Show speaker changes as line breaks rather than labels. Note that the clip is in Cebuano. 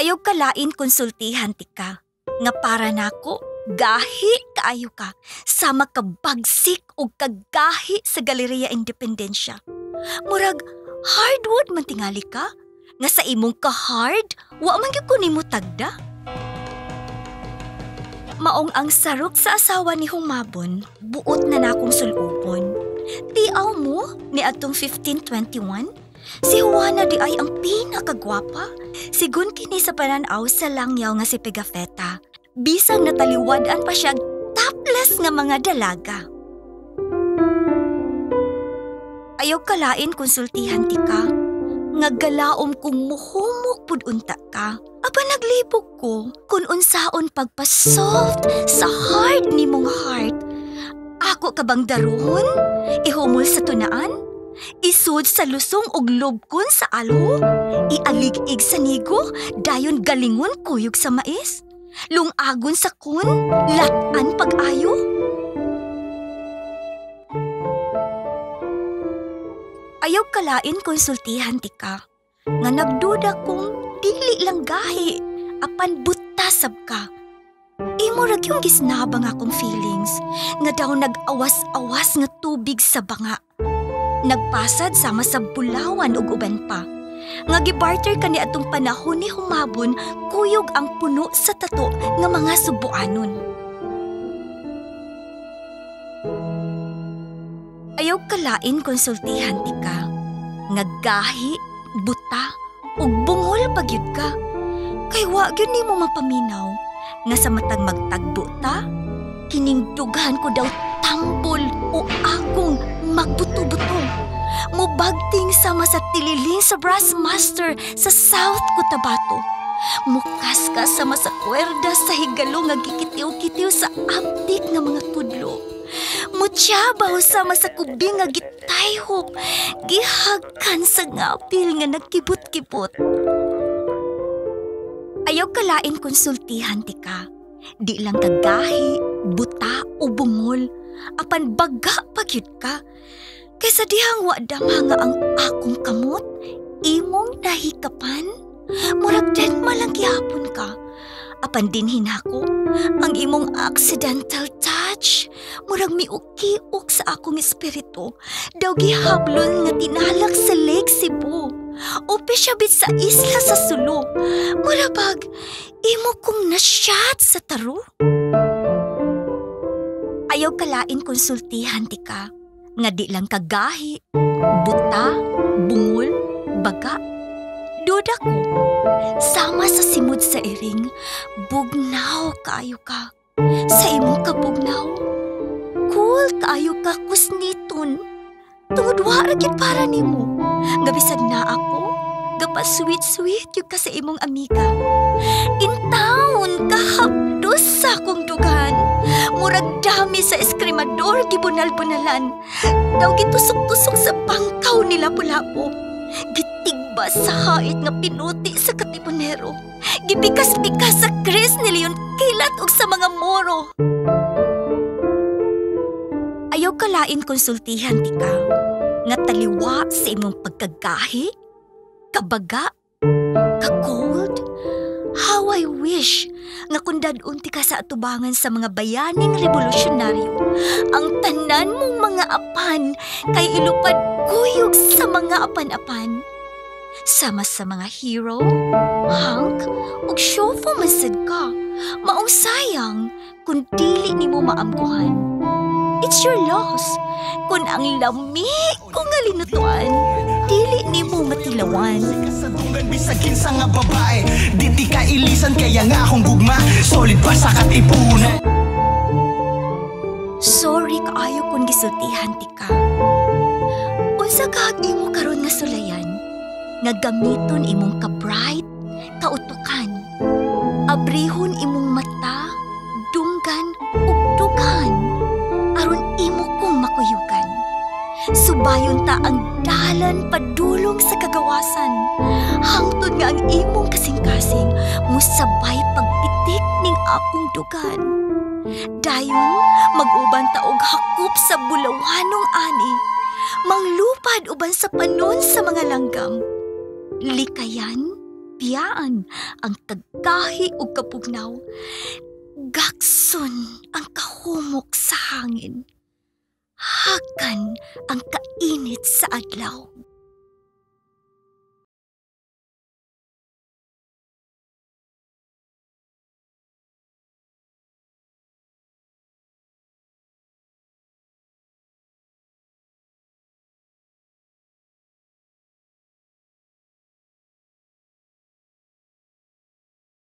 Ayaw kalain konsultihan ti ka. Nga para nako, gahi kaayo ka sa makabagsik og kagahi sa Galeria Independencia. Murag hardwood man tingali ka, nga sa imong ka-hard, wa man gyud ko nimo tagda. Maong ang sarok sa asawa ni Humabon, buot na nakong sulupon. Tiaw mo ni atong 1521, si Juana di ay ang pinakagwapa. Sigun kini sa pananaw sa langyaw nga si Pigafetta. Bisang nataliwad-an pa siya topless nga mga dalaga. Ayaw kalain konsultihan ti ka. Nga galaom kung muhumok pud unta ka. Aba naglibog ko kung unsaon pagpa-soft sa hard ni mong heart. Ako ka bang daruhon? Ihumol sa tunaan? Isud sa lusong og lubkon sa alo? Ialig-ig sa nigo? Dayon galingon kuyog sa mais? Lungagon sa kun? Latan pag-ayo? Ayaw kalain konsultihan ti ka. Nga nagduda kung dili lang gahi, apan butasab ka. Imo ra gyud gisnabang akong feelings, nga daw nag-awas-awas nga tubig sa banga. Nagpasad sama sa bulawan ug uban pa. Nga gibarter kani atong panahon ni Humabon, kuyog ang puno sa tato nga mga subuanon. Ayaw kalain konsultihan ti ka. Nga gahi, buta, ug bungol pagyud ka. Kay wa gyud nimo mapaminaw nga sa matag magtagbo ta, kining dughan ko daw tambol o agong magbuto-buto. Mubagting sama sa tililing sa brass master sa South Cotabato. Mukas ka sama sa kwerda sa higalo nga gikitiw-kitiw sa abdik nga mga tudlo. Mutyabaw sama sa kubing nga gitayhop, gihagkan sa ngapil nga nagkibot-kibot. Ayaw kalain konsultihan ti ka. Di lang kagahi, buta o bungol, apan baga pagyud ka. Kaysa dihang wa dama nga ang akong kamot, imong nahikapan, murag den malang gihapon ka. Apan din hinako ang imong accidental touch, murag miukiok sa akong espiritu, daw gihablon nga tinalak sa Lake Cebu. Upi siya bit sa isla sa Sulu. Murabag, imo kong nasyat sa taro. Ayaw kalain konsultihan ti ka, nga di lang kagahi, buta, bungol, baga. Duda ko, sama sa simod sa iring, bugnaw kaayo ka. Sa imong kabugnaw, cool kaayo ka kusniton. Tungod wa ra gyud para nimo. Gabisag na ako, gapa-sweet-sweet gyud ka sa imong amiga. In town, kahapdos sa akong dugan. Murag dami sa eskrimador gibunal-bunalan. Daw gitusok-tusok sa bangkaw ni Lapu-Lapu. Gitigba sa hait nga pinuti sa Katipunero. Gipikas-pikas sa Chris ni Leon Kilat ug sa mga Moro. Ayaw kalain konsultihan ti ka. Nga taliwa sa imong pagkagahi, kabaga, ka-cold. How I wish nga kung dad-on ti ka sa atubangan sa mga bayaning revolusyonaryo, ang tanan mong mga apan kay ilupad kuyog sa mga apan-apan. Sama sa mga hero, hunk, ug syofo man sad ka. Maong sayang kung dili nimo maamguhan. It's your loss kung ang lami ko nga linutuan, dili nimo matilawan.
Kasadungan bisag kinsa nga babae, di ti ka ilisan kaya nga akong gugma, solid pa sa katipunan.
Sorry kaayo kung gisultihan ti ka. Unsa kaag imo karon nga sulayan, nga gamiton imong ka-bright, kautukan. Abrihon imong mata, dunggan ug dughan, aron imo kong makuyugan. Subayon ta ang dalan padulong sa kagawasan. Hangtod nga ang imong kasing-kasing musabay pagpitik ning akong dugan. Dayon mag-uban ta og hakop sa bulawanong ani. Manglupad uban sa panon sa mga langgam. Likayan, Kapyaan ang kagahi ug kapugnaw. Gakson ang kahumok sa hangin. Hakan ang kainit sa adlaw.